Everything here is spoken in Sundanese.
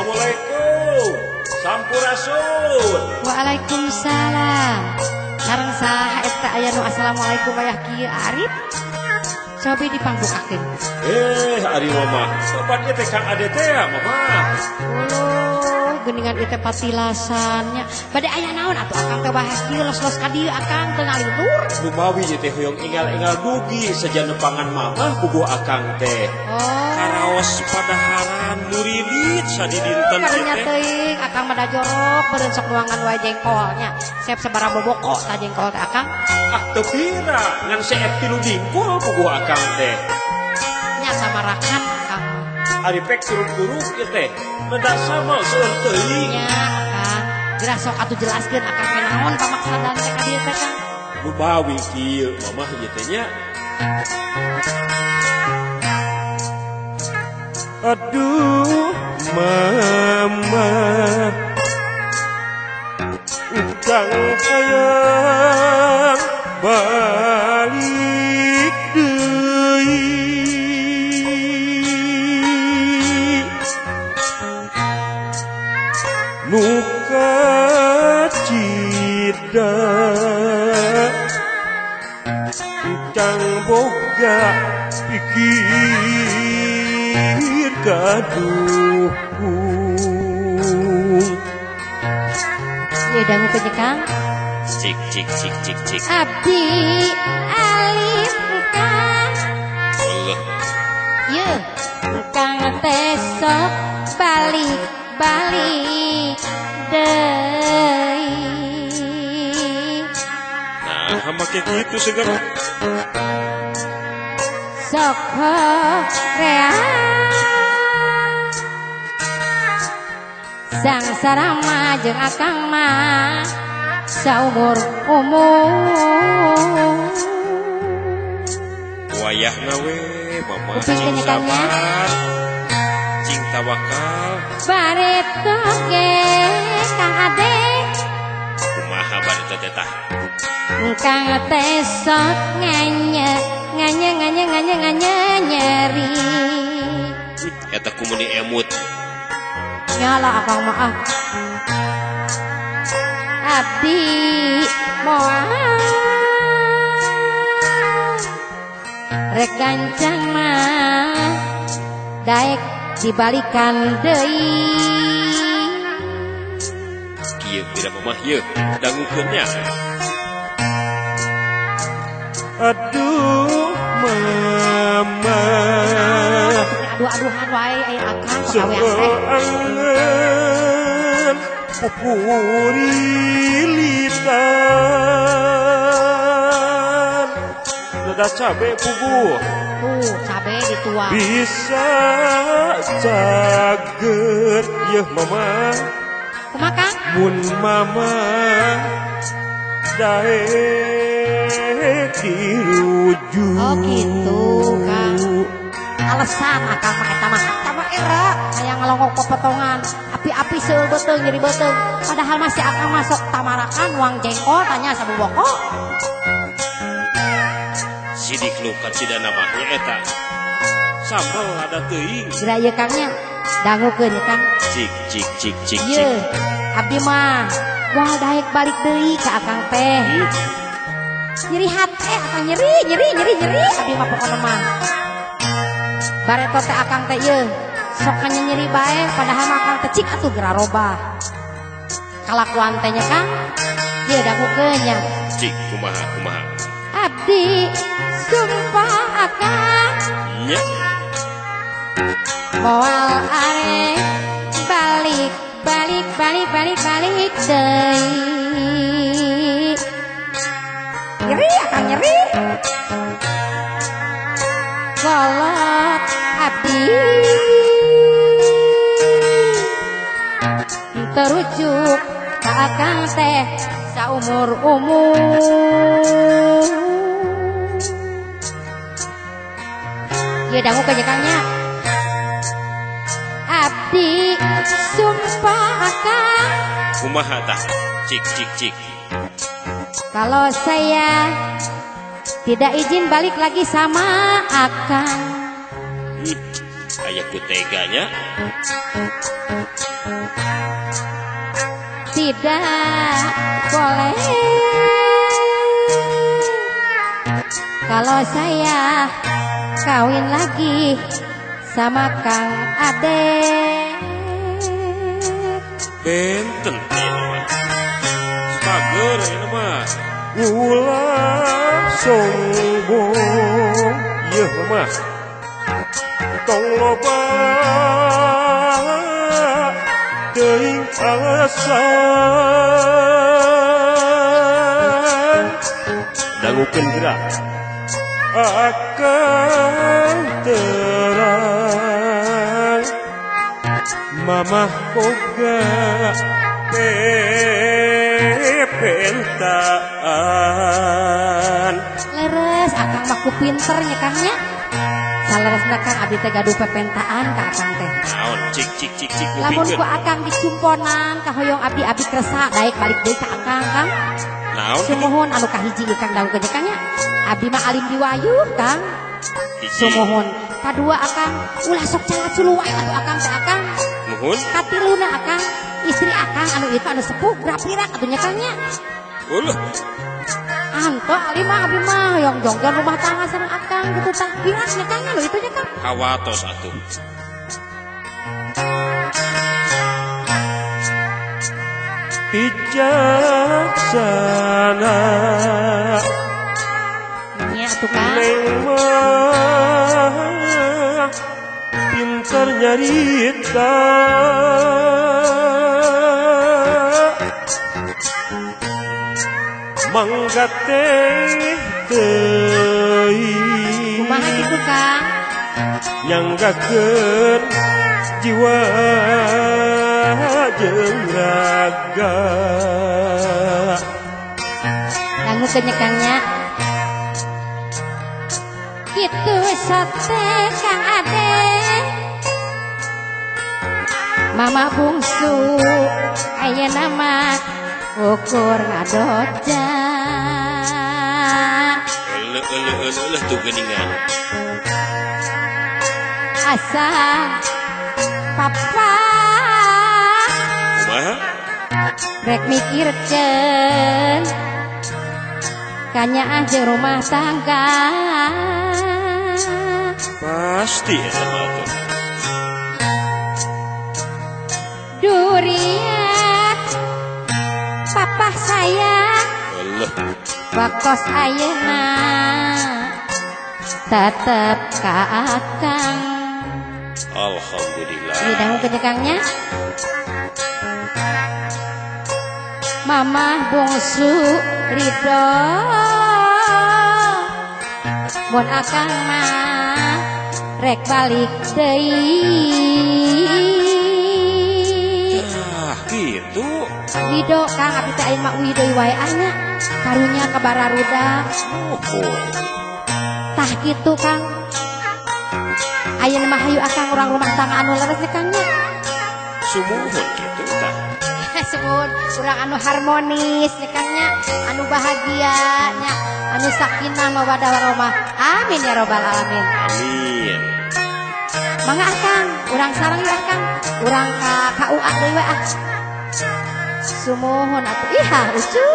Assalamualaikum. Sampurasun. Waalaikumsalam. Sareng saha eta aya nu assalamualaikum aya kieu Arif? Cobi dipangbukakeun. Ari mama. Sobat ieu teh Kang Ade teh ya, mama. Uluh, geuningan ieu teh patilasannya. Bade aya naon atuh akang teh bahas kieu los-los ka dieu akang teu ngalintur. Lumawi ieu teh hoyong enggal-enggal dugi seja nepangan mama puguh akang teh. Oh. Karaos padaharan murilit sadidinten ieu Karunya teh. Teuing akang mah da jorok beureun sok nuangan wae jengkolnya. Sep sabaraha boboko tah jengkol teh akang. Ah teu pira ngan seep 3 dingkul puguh akang teh. Nya samarakan akang. Ari pek turuk-turuk ieu teh. Meda sama seueur teuing. Nya akang. Geura sok atuh jelaskeun akang teh naon pamaksadan teh ka dieu teh Kang. Lumawi kieu mamah ieu teh nya. Aduh mama Kang hayang balik deui nu kacida Kang boga pikir kaduhung. Ieu dangu ke Kang. Cik cik cik cik cik. Abdi alif kang. Allah. Ieu kang teh sok balik balik deui. Nah, make kitu segala. Sok hoream sangsara mah jeung akang mah saumur umur. Wayahna we mama Uping cing kenyekannya. sabar cing tawakal. Bareto ge Kang Ade. Kumaha bareto teh tah? Kang teh sok nganye nganye nganye nganye nganye nyeri. Eta kumuni emut. Nyala akang mah ah. Abdi moal rek gancang mah daek dibalikan deui. Kieu pira mamah ieu dangukeun nya. Aduh mama Aduh-aduhan wae aya akang pagawean teh. Soangan pupurilitan Nada cabe puguh. Tuh cabe dituang. Bisa cager yeuh mama. Kumaha Kang? Mun mama daek dirujuk. Oh gitu Kang. Alasan akang mah eta mah eta mah era hayang ngalongok pepotongan api-api seueur beuteung nyeri beuteung padahal masih akang masuk tamarakan uang jengkol tanya sabuboko. Sidik lu kacidana mah nya eta sambel ada teuing. Geura ieu Kang nya dangukeun ieu Kang. Cik cik cik cik cik. Ieu abdi mah moal daek balik deui ka akang teh. Nyeri hate akang nyeri nyeri nyeri nyeri abdi mah pokona mah. Bareto teh akang teh ieu sok nyeri bae padahal mah akang teh cik atuh geura robah. Kalakuan teh nya Kang. Ieu dangukeun nya. Cik kumaha kumaha. Abdi sumpah akang nya moal arek balik balik balik balik balik deui. Nyeri akang nyeri. Kolot abdi terujuk ka akang teh saumur umur. Ieu dangu ke Kangnya. Abdi sumpah akang. Kumaha tah? Cik cik cik. Kalau saya tidak izin balik lagi sama akang. Ayahku teganya. Tidak boleh kalau saya kawin lagi sama Kang Ade. Benten ieu mah. Spager ieu mah. Ulah sombong ieu mah. Tong loba teuing alasan. Dangukeun geura akan terang. Mamah boga pepentaan. Leres akang mah ku pinter nya Kang nya. Saleresna Kang abdi teh gaduh pepentaan ka akang teh. Naon cik cik cik cik lamun ku akang dicumponan kahoyong abdi abdi kersa daek balik deui ka akang Kang. Naon sumuhun anu kahiji Kang dangukeun Kang nya. Abdi mah alim diwayuh Kang. Sumuhun. Kadua akang ulah sok calaculu wae atuh akang teh akang. Muhun. Katiluna akang istri akang anu itu anu sepuh grapirak atuh nya Kang nya. Ulah. Anto alim mah abdi mah hoyong jongjon rumah tangga sareng akang gitu tah pirak nya Kang anu itu nya Kang. Kawatos atuh. Bijaksana nya atuh Kang. Neng mah pintar nyarita. Mangga teh teuing. Kumaha kitu Kang? Nyanggakeun jiwa jeung raga. Dangukeun nya Kang nya. Kitu sate Kang Ade. Mama bungsu ayeuna mah ukur ngadoja. Eleuh eleuh eleuh tuh geuningan. Asa papa kumaha? Rek mikirkeun kanyaah jeung rumah tangga. Pasti eta mah tuh. Durian papa saya baktos ayeuna tetep ka akang. Alhamdulillah. Ini dangukeun Kangnya. Mamah bungsu ridho mun akang mah rek balik deui. Ah gitu. Ridho Kang abdi teh ayeuna mah uih deui wae anya. Karunya ka bararudak. Oh. Tah kitu Kang. Ayeuna mah hayu akang urang rumah tangga anu leres Kang nya. Sumuhun kitu tah. Sumuhun urang anu harmonis nya Kang nya, anu bahagia nya, anu sakinah mawaddah warahmah. Amin ya robbal alamin. Amin. Mangga akang, urang sareng yeuh akang, urang ka KUA deui we ah. Sumuhun atuh. Iha ucu.